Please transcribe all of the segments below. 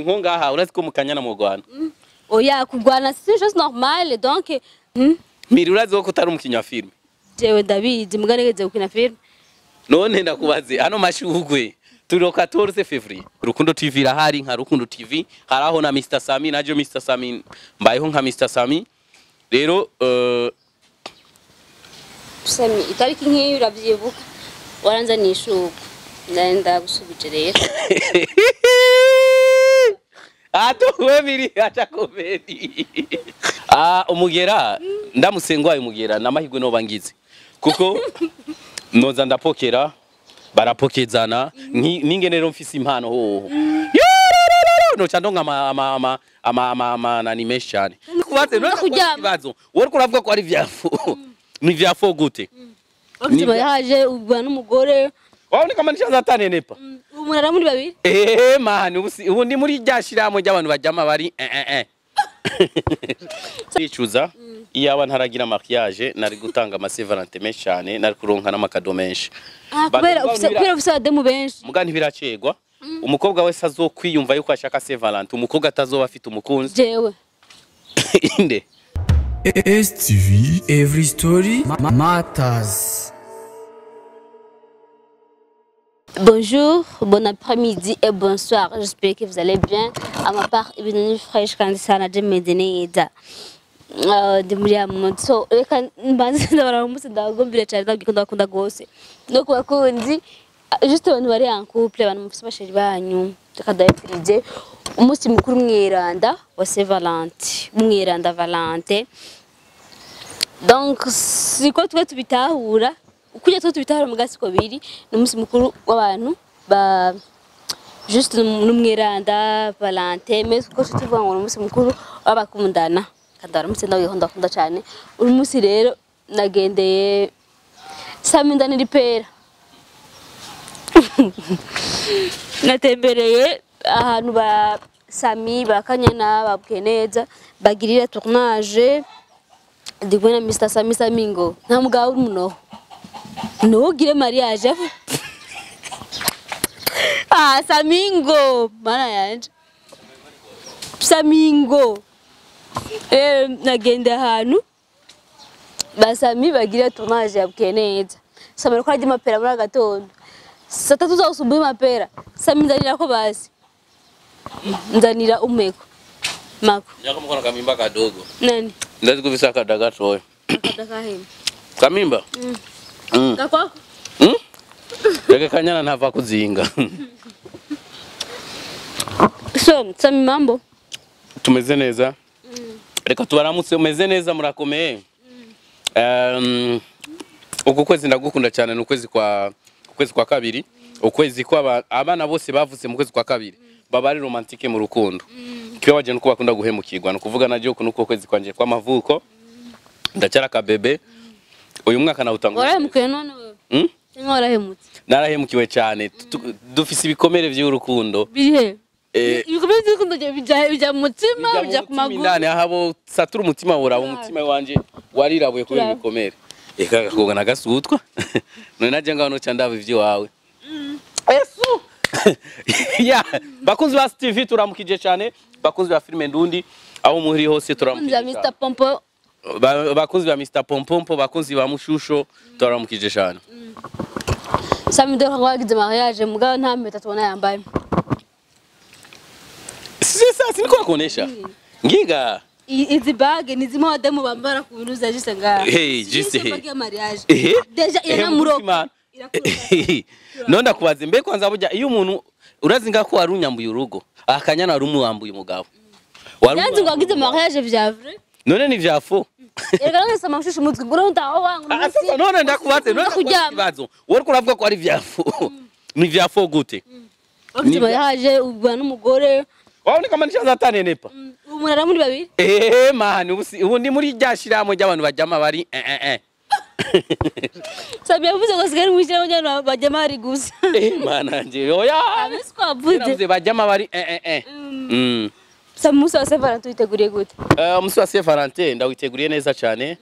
Nko ngaha urazi ko mukanyana mu Rwanda. Oya, kugwana c'est une chose normale, donc Miri, urazi ko utari umukinyi wa filme? Jewe ndabizi, muga nigeze gukina filme. None ndakubaze, ano mashugwe turi 14 février, Rukundo TV irahari nka Rukundo TV, haraho na Mr Sami, najo Mr Sami mbayeho nka Mr Sami rero. Sami, itariki nk'iyo uravyibuka, waranzaniye ishurwe, ndenda gusubije rero. Atuwe biri acha comedy. Ah, umugera ndamusengwaye, umugera namahirwe no bangize kuko noza ndapokera, barapokezana ninge rero mfise impano hoho no candonga ama ama ama ama ama ama nani menshi cyane kubaze no Kuryama. Kibazo wowe uravuga ko ari vya faux, ni vya faux gute? Bafite mariage, ubana n'umugore. Wawe kama nishaza tanenepa. Ubu murara muri babiri. Eh man, ubu ndi muri rya shiramo ry'abantu bajyama bari Nicuza iyaba ntaragira mariage, nari gutanga ama Saint menshi cyane, nari kuronka n'ama cadeaux menshi. Ah, kubera ufise abademu benshi. Muga ntibiracegwa. Umukobwa wese azokwiyumva yuko ashaka Saint Valentin, umukobwa atazoba afite umukunzi. Jewe. Inde? STV Every Story Matters. Bonjour, bon après-midi et bonsoir. J'espère que vous allez bien. À ma part, ibintu ni fresh kandi sana, je meze neza. Ndi muri ya moto. Reka mbanze ndabara umunsi, ndagumbire cyane, ndabwira ndakunda gose. No ku bakunzi, juste abantu bari en couple, abantu mufise aba chéri banyu, reka ndabifurije umunsi mukuru mweranda wa Saint Valentin, mweranda Valentin. Donc siko twe tubitahura ukujya, twe tubitahura mu gasiko biri ni umunsi mukuru w'abantu ba juste n'umweranda Valentin, mais ko tuvuga ngo ni umunsi mukuru w'abakundana. Kandi aramutse ndawiho, ndakunda cyane uyu munsi. Rero nagendeye Sami ndanira ipera, natembereye ahantu ba Sami, ba Kanyana babwiye neza bagirira tournage. Ndi kumwe na Mr Sami. Samingo, nta mugabo uri munoho ntugire mariage. Ah, Samingo, mana yanje, Samingo. Nagenda ahantu ba Sami bagira tournage, yabwiye neza Sami ariko arya amapera muri agatondo saa 3 za usubuhi. Mapera, Sami, nzanira ko basi, nzanira umeko mako. Nyako mkono kamimba kadogo. Nani? Ndazi kuvisa kada gatoya. Akadakahema. Kamimba. Gakwako. Reka Kanyana ntava kuzinga. So Sami, mambo? Tumeze neza. Reka tubaramutse, umeze neza, murakomeye. Uku kwezi ndagukunda cyane, ni ukwezi kwa kabiri, ukwezi kwa abana bose bavutse mu kwezi kwa kabiri baba ari romantique mu rukundo. Kiba waje nuko bakunda guhemukirwa, no kuvuga najyo kunuko kwezi kwanje kw'amavuko ndacyara akabebe. Uyu mwaka nawutanguye. Warahemukiye none wewe? Cyangwa warahemutse? Narahemukiwe cyane. Dufise ibikomere by'urukundo. Biri he? Ibikomere by'urukundo bija mu mutima, bija ku maguru. Indani aho satura umutima, uraba umutima wanje warirabuye kubera Turaba. ibikomere. Eka gakoga nagasutwa none najya ngaho noca ndaba ivy'iwawe. Esu ya bakunzi ba TV, turamukije cyane. Bakunzi ba filime ndundi, aho muri hose, turamukije Bakunzi ba cyane. Mr Pompo. Bakunzi ba Mr Pompompo, bakunzi ba Mushusho, turamukije cyane. Sami, dore ko wagize mariage, mugabo nta mpeta tubona yambaye. Sasa siniko kuonesha ngiga. Izi bague ni zimwe abadamu bambara ku bintu za juste ngaha. Hey, juste he. he. Bague ya mariage. Ehe. Déjà Ehe, iramuroka. mutima. Irakuroka. None ndakubaze, mbe kwanza burya iyo umuntu urazi nga ko wari unyambuye urugo, akanyana wari umuwambuye umugabo. Wari Yanze ngo wagize umuwambuye. mariage vya vrai. None ni vya faux. Erega none sama mushushu mutwe nguro ndaho wangu. Ah, sasa none ndakubaze, none ndakubaze kuryama. ikibazo. Wowe uriko uravuga ko ari vya faux. Ni vya faux gute? Wagize mariage, ubana n'umugore. Wawe ni kama nishaza tanenepa. Ubu murara muri babiri. Eh man, ubu ndi muri rya shiramo ry'abantu bajyama bari eh. Sami yavuze ngo sigari mu ishyirahamwe ry'abantu bajyama bari gusa. Eh man anje, oya. Abisi ko wavuze. Navuze bajyama bari eh. Sami, umunsi wa Saint Valentin witeguriye gute? Umunsi wa Saint Valentin ndawiteguriye neza cyane.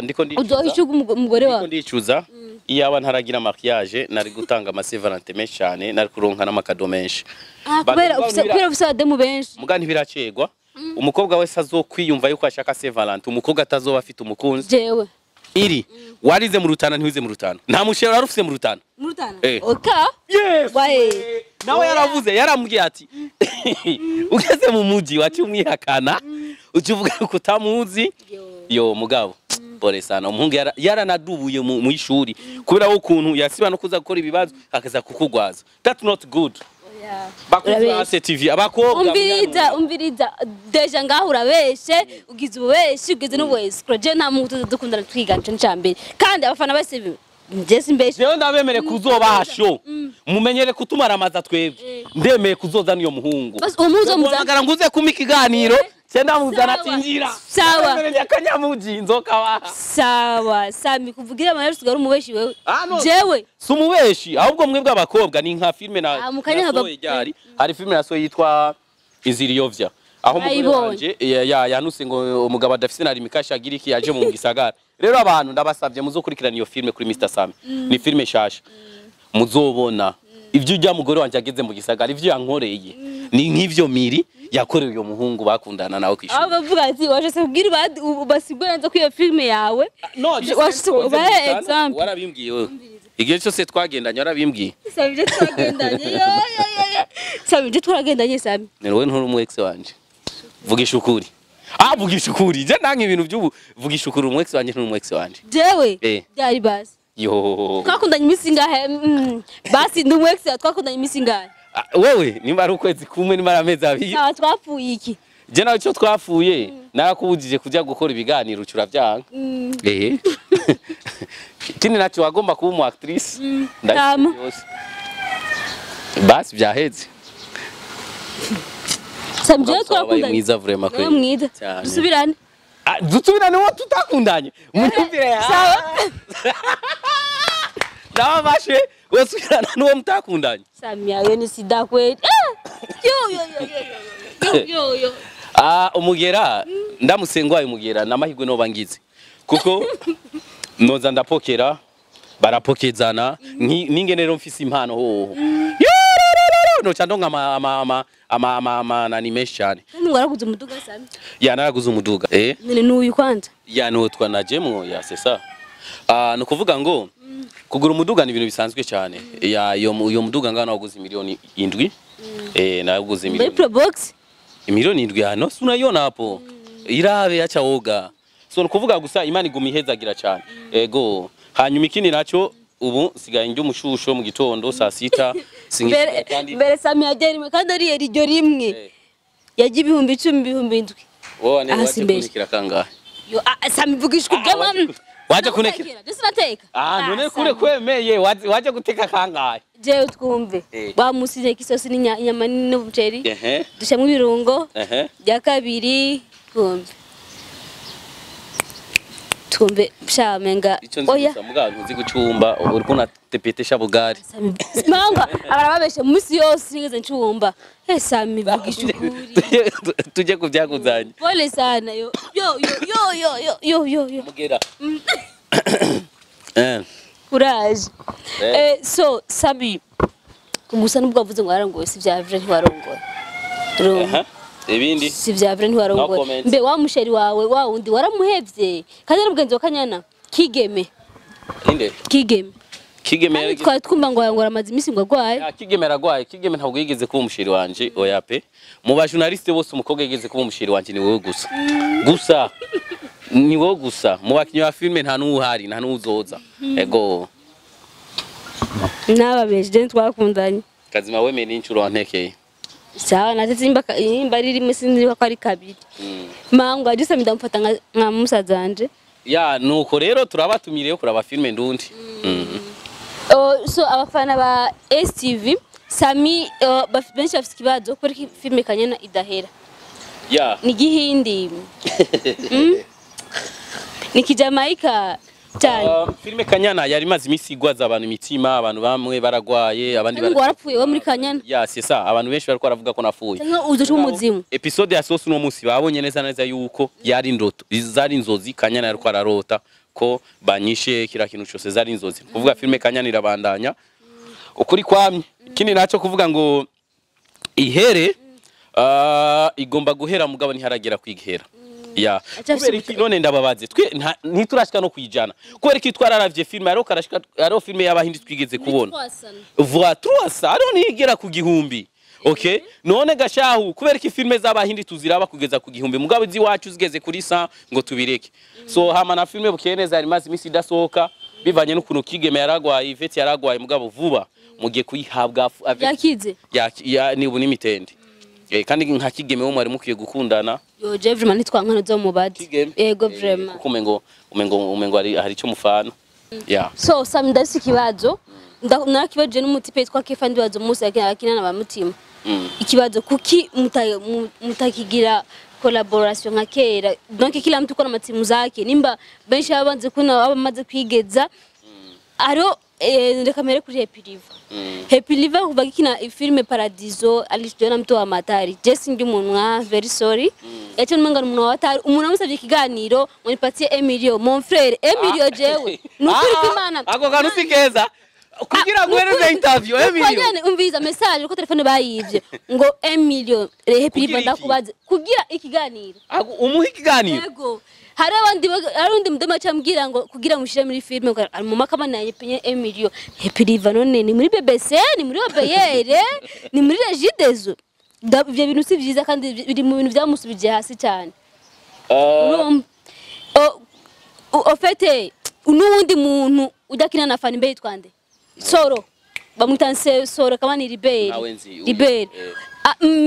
Ndiko ndicuza. Uzoha ishuga umugore Ndiko wawe? ndicuza. Iyaba ntaragira mariage, nari gutanga ama Saint Valentin menshi cyane, nari kuronka n'amakado menshi. Ah, kubera ufise abademu benshi. Muga ntibiracegwa. Umukobwa wese azokwiyumva yuko ashaka Saint Valentin, umukobwa atazoba afite umukunzi. Jewe. Iri warize mu Rutana, ntiwize mu Rutana? Nta mushero wari ufise mu Rutana? Mu Rutana. Eh. Oka. Yes. Wae. Nawe yaravuze, yarambwiye ati ugeze mu muji wacu umwihakana, uca uvuga ko utamuzi. Yo mugabo, pole sana. Umuhungu yaranadubuye mu ishuri kubera wo ukuntu yasiba no kuza gukora ibibazo, akaza kukugwaza. That's not good. Bakunzi ba Urabeshe. TV, abakobwa. Umviriza, umviriza, déjà ngaho urabeshe, ugize ububeshi, ugize n'ubuescroc. Je nta muntu dukundana twigana, ico ni mbere, kandi abafana bose nje simbeshe. Jewe ndabemere kuzobasho mumenyere kutumaramaza twebwe. Ndemeye kuzoza niyo muhungu. Basi uwo muzo muza. Muhamagara nguze kuma ikiganiro, cyenda muzana. Sawa. Tinjira. Sawa. Ndabemere akanyamuji nzokabaha. Sawa Sami, kuvugira amahera usigara umubeshi wewe. Ah, no. Jewe. Si umubeshi, ahubwo mwebwe abakobwa ni nka filime na Ah, mu kanya nasohoye ryari, hari filime nasohoye yitwa Inzira Iyovya, aho umugore Nayibonye. wanje yanuse ngo umugabo adafise na rimikasha agira iki yaje mu gisagara. Rero abantu ndabasabye muzokurikirana iyo filime kuri Mr Sami. Ni filime shasha, muzobona ivyo ujya mugore wanje ageze mu gisagara, ivyo yankoreye ni nk'ivyo miri yakorewe uyo muhungu bakundana nawe kwishuri. Aho bavuga ati washase kubwira basigure neza ko iyo filime yawe. No, Washase ubahe example. Warabimbwiye wewe, igihe cyose twagendanye warabimbwiye. Sami, ibyo twagendanye, yo yo yo yo, Sami, ibyo twagendanye, Sami. Ni wowe, nturi umu ex wanje? Vugisha ukuri. Ah, vugisha ukuri, je nange ibintu by'ubu. Vugisha ukuri, umu ex wanje, nturi umu ex wanje? Jewe. Eh. Byari basi. Yo. Twakundanye iminsi ingahe? Basi ndi umu ex, twakundanye iminsi ingahe? Ah, wewe nimba ari ukwezi kumwe, nimba ari amezi 2. Sawa, twapfuye iki? Je nawe icyo twapfuye, narakubujije kujya gukora ibiganiro, uca urabyanga. Ehe, ikindi nacyo wagomba kuba umu actrice. Tama. Byose. Basi byaheze. Sami, jewe Wabaye twakundanye. mwiza vraiment. Nawe mwiza. Cyane. Dusubirane. Ah, dusubirane uwo tutakundanye, munyumvire. Sawa. Ndababashe wosubirana n'uwo mutakundanye. Sami, yawe ni sida kweli. Ah! Yo yo yo yo yo yo yo. Ah, umugera, ndamutse ngwaye umugera, namahirwe noba ngize, kuko noza ndapokera, barapokezana. Ninge rero mfise impano hoho. Yororororo, noca ndonka ama nani menshi cyane. Kandi ngo waraguze umuduga, Sami? Ya, naraguze umuduga, eh. None n'uyu kwanza? Ya, niwo najemwo, ya, c'est ça. Ah, ni ukuvuga ngo kugura umuduga ni ibintu bisanzwe cyane. Ya, iyo muduga ngana waguze miliyoni 7. Eh, naguze Muri miliyoni Probox. miliyoni 7 hano si unaiona hapo, irabe, acha woga. So ni ukuvuga gusa Imana iguma ihezagira cyane. Ego, hanyuma ikindi nacyo, ubu sigaye ndya umushusho mu gitondo saa sita. Mbere Kandi mbere Sami yajya rimwe, kandi ariye iryo rimwe. Eh. Yajya 10,000, 7,000. Wowe ne Ah, waje simbeshe. kunikira kangahe? Yo, ah, Sami, vugisha Ah, ukuri. waje kunekera. Je sinateka. Ah, none kure kwemeye, waje guteka kangahe? Jewe twumve. Eh. Wa musi nteka isosi n'inyama n'umuceri. Ehe. Dushyiramo ibirungo. Ehe. Rya kabiri twumve. Twumve shamenga. Icyo nzi Oya. gusa mugabo ntuzi gucumba, uriko unatepetesha bugari. Sami, manga abarababeshe mu minsi yose sinigeze ncumba. Eh, Sami, vugisha ukuri. Tujye ku byakuzanye. Pole sana, yo yo yo yo yo yo yo yo yo. Mugera, eh. Courage. Eh. Eh, so Sami, gusa nubwo wavuze ngo warongoye, si vya vrai, ntiwarongoye. Urumva? Aha. Ibindi. Si vya vrai, ntiwarongoye. No comment. Mbe wa musheri wawe wa wundi waramuhevye, kandi ari mugenzi wa Kanyana Kigeme? Inde? Kigeme. Kigeme. Kandi twari twumva ngo aramaze iminsi ngo agwaye. Ya, Kigeme aragwaye. Kigeme ntabwo yigeze kuba umusheri wanje, oya pe. Mu ba journaliste bose, umukobwa yigeze kuba umusheri wanje ni wowe gusa. Gusa ni wowe gusa. Mu bakinyi ba filme nta n'uhari, nta n'uzoza. Ego. Nababeje, je twakundanye. Kazima, wemeye n'inshuro wantekeye. Sawa, natetse nimba ari rimwe, sinzi ko ari kabiri. Mangwa jise ndamufata nka musaza wanje. Ya, nuko rero turabatumiriye kuraba filme ndundi. Oh, so abafana ba STV, Sami, benshi bafite ikibazo kubera ko filime Kanyana idahera. Ya. Ni gihindi? Ni kijamaika cyane? Filime Kanyana yari imaze iminsi igwaza abantu imitima, abantu bamwe baragwaye, abandi Kandi ngo warapfuye wo muri Kanyana. Ya, c'est ça, abantu benshi bariko baravuga ko napfuye. Cyangwa uzoca umuzimu. Episode ya sosi uno munsi babonye neza neza yuko yari indoto, zari inzozi Kanyana yariko ararota. ko banyishe kira kintu cyose zari inzozi. Kuvuga filme Kanyanira bandanya ukuri kwamye. Ikindi naco kuvuga ngo ihere igomba guhera mugabo ntiharagera kwigihera. Ya kubera iki none ndababaze twe ntiturashika no kwijana kubera iki twararavye filme ariko karashika ariho filme y'abahindi twigeze kubona voix 300 ariho ntigera ku gihumbi. Okay, none gashahu kubera iki filme z'abahindi tuziraba kugeza ku gihumbi mugabo izi wacu zigeze kuri 100 ngo tubireke. So hama na filme Bukeye Neza yari maze imisi idasohoka bivanye n'ukuntu Kigeme yaragwaye, Ivete yaragwaye, mugabo vuba mugiye kuyihabwa yakize ya ni ubu n'imitende. Kandi nka Kigeme wo mwari mukwiye gukundana. Yo je vraiment nitwankano zo mubadi. Yego vraiment. Kuko umengo hari icyo mufana. Yeah. So Sam ndasi ikibazo narakibaje n'umutipe yitwa Kefa ndibazo Musa akina na bamutima. Ikibazo kuki mutakigira collaboration nka kera? Donc kila mtu kuna matimu zake. Nimba benshi abanze kuna abamaze kwigeza. Aro reka mere kuri Happy River. Happy River kuva gikina filme Paradiso alishiona mtu wa matari. Jesse ndi umuntu very sorry. Yacho numenga umuntu wa matari umuntu amusavye ikiganiro ngo nipatie Emilio mon frère Emilio jewe. Nukuri kwimana. Ako kantu sikeza. Kugira ngo wereze interview Emilio. Kwanyane umviza message ko telefone bayivye ngo Emilio Happy River ndakubaze kugira ikiganiro. Umuha ikiganiro. Yego. Hari abandi arundi mudoma cyambwira ngo kugira mushire muri filme mu makamana yanjye Emilio Happy River none ni muri BBC ni muri OBR ni muri Regideso. Ibyo bintu si byiza kandi biri mu bintu byamusubije hasi cyane. Ofete n'uwundi muntu udakina na Fanny Mbe yitwa nde? Soro bamwita Soro kama ni Liberi. Liberi.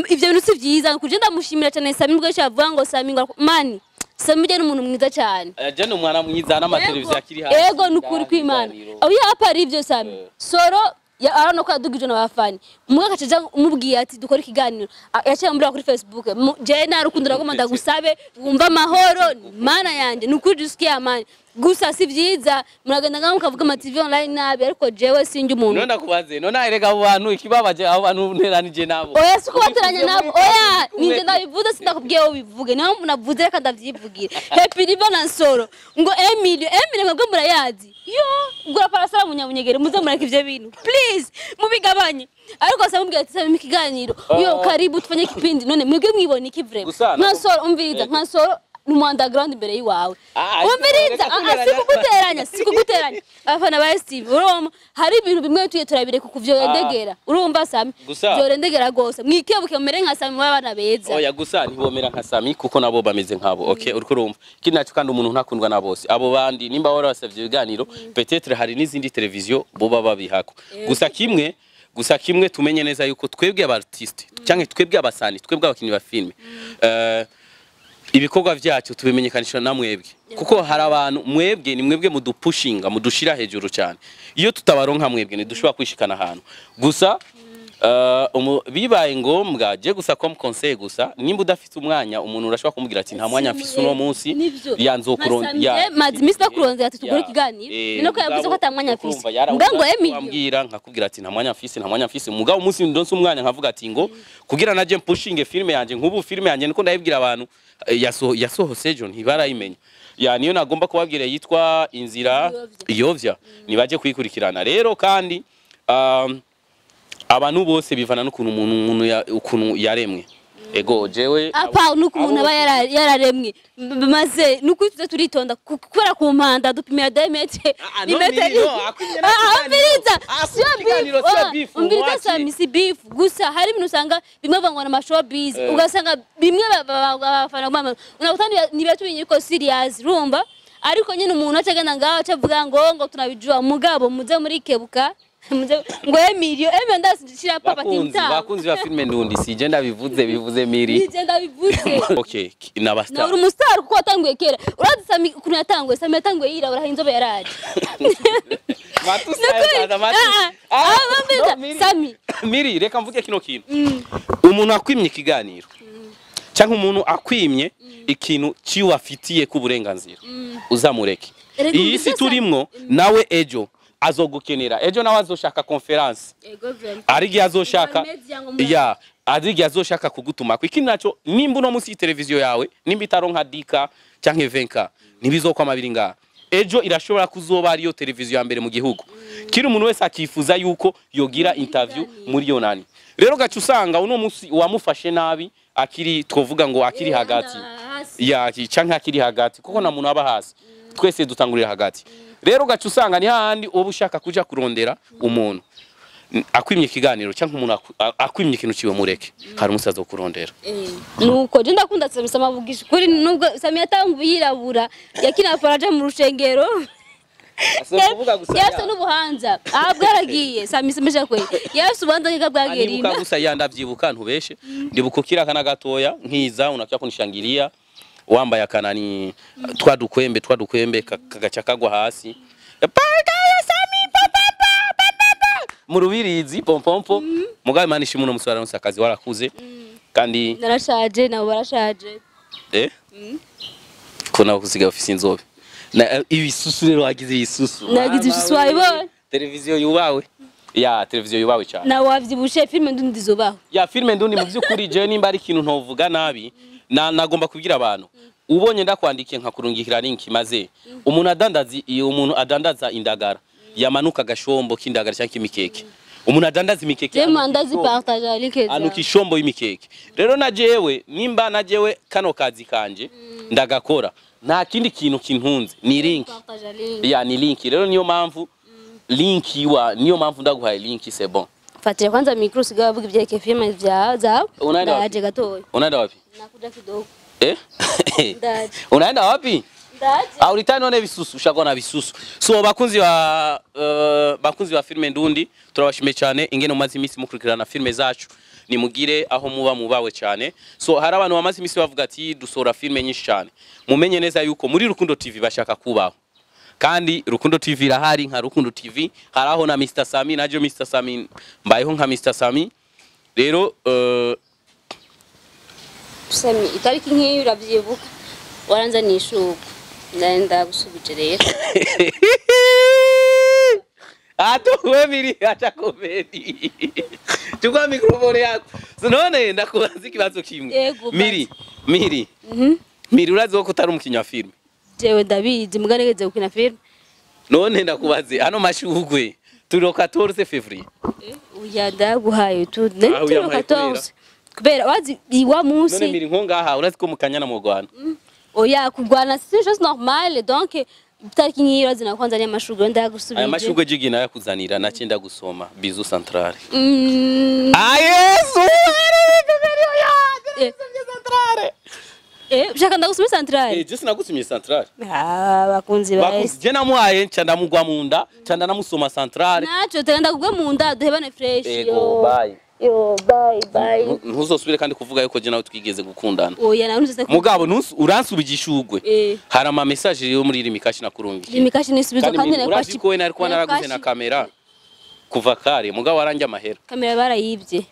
Ibyo bintu si byiza kuje ndamushimira cyane Sami mbwo cyavuga ngo Sami ngo mani Sami ni umuntu mwiza cyane. Je ni umwana mwiza n'amateleviziyo akiri hasi. Ego nukuri kwimana. Aho yapa ari ibyo Sami. Soro ya arano ko yadugije na bafani. Umwe akacaja umubwiye ati dukora ikiganiro. Yaciye ambura kuri Facebook. Je na rukundo ragomba ndagusabe wumva amahoro mana yanje nukuri dusikiye amani. Gusa si byiza muragenda ngaho mukavuga ama TV online nabi ariko jewe sinjye umuntu. None ndakubaze none erega abo bantu ikibabaje abo bantu nteranije nabo. Oya siko bateranya nabo. Oya ninje ndabivuze sindakubwiye wowe bivuge. Naho munavuze reka ndavyivugira. Happy River na Nsoro ngo Emilio mwebwe murayazi. Yo gura parasara munyamunyegere muze mureka ivyo bintu. Please mubigabanye. Ariko sasa mubwiye ati sasa ikiganiro. Yo karibu tufanye kipindi none mwebwe mwibona iki vraiment. Nka Nsoro umviriza nka Nsoro ni underground imbere yiwawe. Umviriza sikuguteranya sikuguteranya. Abafana ba Steve urumva hari ibintu bimwe tuye turabireka kuvyorendegera. Urumva Sami vyorendegera gose. Mwikebuke mumere nka Sami w'abana beza. Oya gusa ntibomera nka Sami kuko nabo bameze nkabo. Okay uriko urumva. Ikindi naco kandi umuntu ntakundwa na bose. Abo bandi nimba warasavye ibiganiro peut-être hari n'izindi televiziyo boba babihako. Gusa kimwe tumenye neza yuko twebwe aba artiste cyangwa twebwe abasani twebwe abakinyi ba filme ibikorwa byacu tubimenyekanisha na mwebwe kuko hari abantu mwebwe ni mwebwe mudupushinga mudushira hejuru cyane iyo tutabaronka mwebwe ntidushobora kwishikana ahantu gusa bibaye ngombwa je gusa comme conseil gusa nimba udafite umwanya umuntu urashobora kumubwira ati nta mwanya mfise uno munsi yanzokuronda mazimisi bakuronze ati tugure ikiganiro nino ko yavuze ko atamwanya mfise ngango Emilio ambwira nkakubwira ati nta mwanya mfise mugabo umunsi ndonse umwanya nkavuga ati ngo kugira naje mpushinge filme yanje nkubu filme yanje niko ndayibwira abantu yasohose ejo ntibarayimenya ya niyo nagomba kubabwira yitwa Inzira Iyovya nibaje kuyikurikirana rero kandi abantu bose bivana n'ukuntu umuntu ukuntu yaremwe ego jewe apa n'ukuntu aba yararemwe maze nuko tuze turitonda kubera ku mpanda dupimira diameter ni metero beef umviriza Sami si beef gusa hari ibintu usanga bimwe bangwa na showbiz ugasanga bimwe abafana mama unakutana ni batu ko serious rumba ariko nyine umuntu acagenda ngaho acavuga ngo tunabijua mugabo muze muri kebuka ngo Emilio ndasishira papa tinta bakunzi ba filme ndundi sije ndabivuze bivuze Miri nije ndabivuze okay nabasta na uri umustar kuko watanguye kera urazi Sami ukuntu yatanguye Sami yatanguye yira urahinzobe yaraje Sami Miri reka mvuge kino kintu umuntu akwimye ikiganiro cyangwa umuntu akwimye ikintu ciwafitiye ku burenganzira uzamureke iyi si turimwo nawe ejo azogukenera ejo nawe azoshaka conference ari azoshaka ya ari azoshaka kugutuma ikindi naco nimba uno munsi televiziyo yawe nimba itaronka dika canke 20k nibizokwama biri ngaha Ejo irashobora kuzoba ariyo televiziyo ya mbere mu gihugu. Kiri umuntu wese akifuza yuko yogira interview muri yo nani. Rero gaca usanga uno munsi wamufashe nabi akiri, twovuga ngo akiri hagati ya canke akiri hagati, kuko na muntu aba hasi, twese dutangurira hagati. Rero gaca usanga ni hahandi uba ushaka kuja kurondera umuntu akwimye ikiganiro canke umuntu akwimye ikintu ciwe, mureke, hari umunsi azokurondera. Nuko je ndakunda Sami. Sami avugisha ukuri, nubwo Sami yatanguye yirabura, yakina faraja mu rushengero. Yafise n'ubuhanza aha bwaragiye. Sami simesha kwe yafise ubuhanza nkiga bwagiye. Nibuka rimwe gusa ya ndavyibuka, ntubeshe, ndibuka kira kana gatoya nkiza unakia kunishangilia wambaye akanani twadukwembe twadukwembe kagaca kagwa hasi. Paka ya Sami pa pa pa pa pa pa mu rubirizi pompompo. Mugabe Imana ishimwe, uno musore aronse akazi, warakuze kandi. Narashaje, nabo barashaje. Ko nawe kusiga ufise inzobe na ibisusu, rero wagize ibisusu. Nagize ibisusu, Mama we. wabibonye? Televiziyo yubawe, ya televiziyo yubawe cyane. Nawe wavyibushe, filime ndundi zizobaho. Ya filme ndundi, mu by'ukuri je nimba ari ikintu ntovuga nabi na nagomba kubwira abantu, ubonye ndakwandikiye nkakurungikira link, maze umuntu adandaza, iyo umuntu adandaza indagara yamanuka agashombo k'indagara cyangwa k'imikeke, umuntu adandaza imikeke Je anuka mandazi ishombo. Partage link zawe. Anuka ishombo y'imikeke. Rero na jewe nimba na jewe kano kazi kanje ndagakora, nta kindi kintu kintunze ni link. Partage link. Ya ni link. Rero niyo mpamvu link wa niyo mpamvu ndaguhaye link, c'est bon. Fatira kwanza micro, usigaye bavuga ivyerekeye filime vya zawe. Unaenda wapi? Ndaje gatoya. Unaenda wapi? Nakuja kidogo. Eh? Ndaje. Unaenda wapi? Ndaje. Ah, ulitani none bisusu, ushaka na bisusu. So bakunzi ba filme ndundi, turabashimiye cyane ingene mumaze iminsi mukurikirana filme zacu. Nimugire aho muba mubawe cyane. So hari abantu bamaze iminsi bavuga ati dusora filme nyinshi cyane. Mumenye neza yuko muri Rukundo TV bashaka kubaho. Kandi Rukundo TV irahari nka Rukundo TV, haraho na Mr Sami, najo Mr Sami mbayeho nka Mr Sami. Rero Sami, itariki nk'iyo urabyibuka, waranzaniye ishuka, ndenda gusubije rero. Atuwe miri, acha comedy. Chukua mikrofoni yako. So none ndakubaza ikibazo kimwe. Yego. Miri, Miri. Miri, urazi ko utari umukinnyi wa filime. Jewe ndabizi, muga nigeze gukina filime. None ndakubaze, ano mashugwe turi 14 février. Oya, ndaguhaye tu. Ah, Turi uyampaye? 14 kubera wazi iwa None munsi. Miri, nko ngaha urazi ko mukanyana mu Rwanda. Oya, kurwana c'est une chose normale, donc itariki nk'iyo urazi nakwanza ni amashugwe, ndagusubije. Aya mashugwe jigi nayakuzanira nace ndagusoma bizu centrale. Ah Yesu! Ushaka ndagusubije centrale? Eh, je sinagusumye centrale. Ah, bakunzi ba Bakunzi, je namuhaye nca ndamugwa mu nda, nca ndanamusoma centrale. Naco tugenda kugwa mu nda, duhebane fresh. Ego, Yo. bye. Yo, bye bye. Ntuzosubire kandi kuvuga yuko je nawe twigeze gukundana. Oya, nawe ntuze. Mugabo uransubije ishugwe. Hari ama message yo muri Rimikashi nakurungiye. Rimikashi nisubizo Kandi kandi Miri, urazi ko we nari kuba naraguze na kamera kuva kare, mugabo waranjye amahera. Kamera barayibye.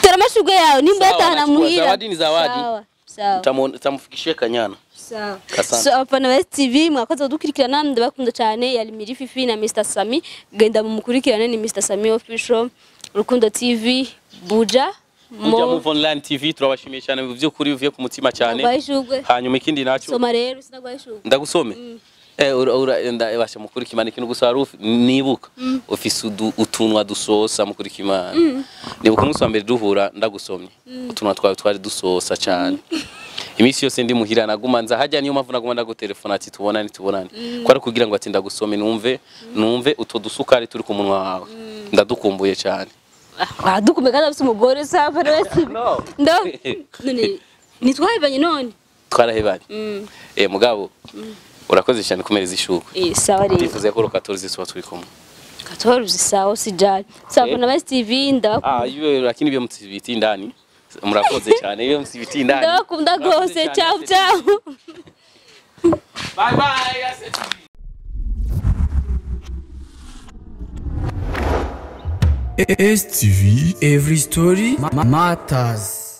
Tera amashugwe yawe nimba Sawa, yatahana nachukua. muhira. Zawadi ni zawadi. Sawa sawa. Tamufikishie kanyana. Sawa. Asante. So abafana ba STV, mwakoze kudukurikirana, ndabakunda cyane. Yari Miri Fifi na Mr Sami. Genda mumukurikirane, ni Mr Sami Official, Rukundo TV, Buja. Buja Move Online TV, turabashimiye cyane mu by'ukuri bivuye ku mutima cyane. Nagwaye ishugwe. Hanyuma ikindi naco Soma rero, sinagwaye ishugwe. Ndagusome. Ura ura ndabasha mukuri kimana ikintu gusa wari nibuka ufise utunwa dusosa mukuri kimana. Nibuka umunsi wa mbere duhura ndagusomye, utunwa twawe twari dusosa cyane. Iminsi yose ndi muhira naguma nza hajya, niyo mpamvu naguma ndagutelefona ati tubonane tubonane, ko ari kugira ngo ati ndagusome numve utwo dusukari turi ku munwa wawe, ndadukumbuye cyane. Ah, dukume kandi afise umugore sa abafana ba STV. No. Ndo none nitwahebanye none. Twarahebanye. Mugabo urakoze cyane kumereza ishugwe. Sawa rero. Ndifuza ko 14 tuba turi kumwe. 14 sawa, sijali. Sawa, abafana ba STV, ndabakunda. Ah, iwe, lakini ibyo msibiti ndani. Murakoze cyane, ibyo msibiti ndani. Ndabakunda Murakoze rwose. cyane, Ciao ciao. Bye bye. Ase TV. STV Every Story Matters.